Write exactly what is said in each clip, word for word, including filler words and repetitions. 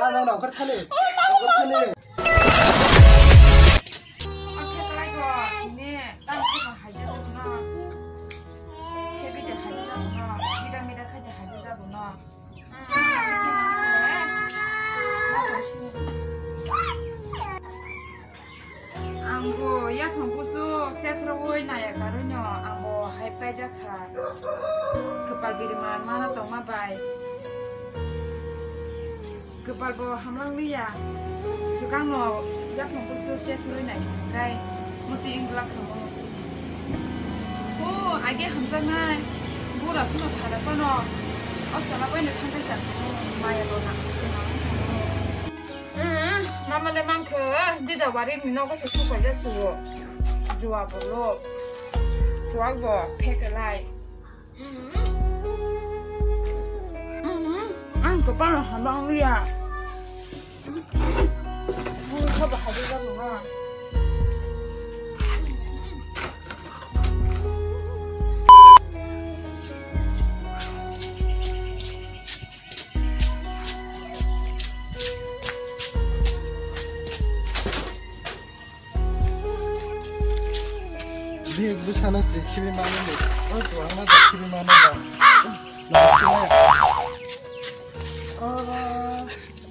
Ano no, kor thani. Kor thani. Oke, kalai ko, ini, tang ko hai je jabo no. Heavy de hai je jabo no. Mida mida khai je hai je jabo no. Angbo yaphang busu chethrogwi naya karwino angbo hai paijak kha. Kwpal biriman mana tongma bai. Kwpal bo hamlang liya. Swkangno yaphang busu chethrogwi nai kai muti wngla kha. O, age hamjaknai. Bura phano thara phano. O sala bai no thangkai sa. Maya lo na. Eh, mama le mangkhe, dida wari ni nogo se supai ja suwo. Juwa bolo. Juwa bo phekelai. Ang to pano hamlang liya. Bui kha bahai ja mo ha. Big bwsano se khibi mano ni. O juang na da khibi mano da. Na khibi maya. O,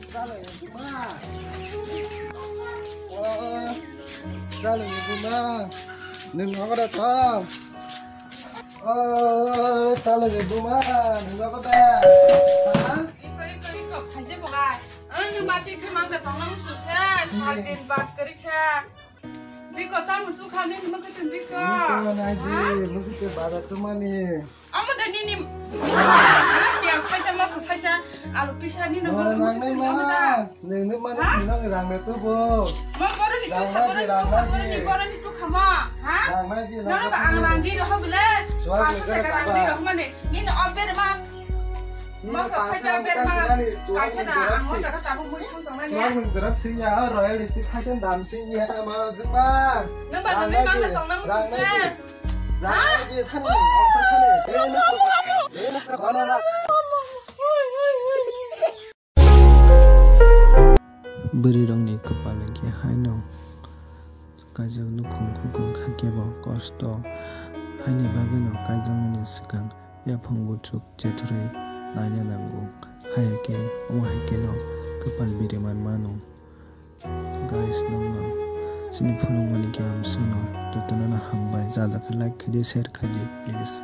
chalo ni buma. O, chalo ni buma. Nwng nogo da tong. O, talo ni buma, nungno ko da. Ha? Iko, iko, iko, khaje bo gai. Ang ni mati khe mang da tong nang su se, sal din bat kari kha. Biko ta mutu kha ni mutu tun biko. Mutu na ji, mutu te bada tu mani. Amo da ni ni. Piang saisa, masa saisa, alu pisa ni no. Nang nai ma. Neng nung mani nang rang na tu bo. Mo boroni tu kha, boroni tu kha, boroni, boroni tu kha ma, ha? Rang mai di, nono ba ang rang di roho bile. Suwa paanso taka rang di roho mane. Nini o berma. Mo sa khaja berma. Kaisa na ang mo taka tabu mui sung tong mane. Suwa mung dorap sing ya, royal district khaja dam sing ya, ma juma. Nung ba nung ma na tong nang sung se. Rang mai di thani, ang thani. Eh, nak, eh, nak, bana nak. Bwrwirokni kwpal hinkhe haino kaijak nukhung hukhung hakhe bo kosto haini bagwino kaijaknani swkang yaphang buchuk chethrwi naina nango. Hai hakhe omo hai kheno kwpal biriman mano. Guys, nokno chini phunukmani khe amswkno jotono hambai, jajak khe like khaidi, share khaidi, please.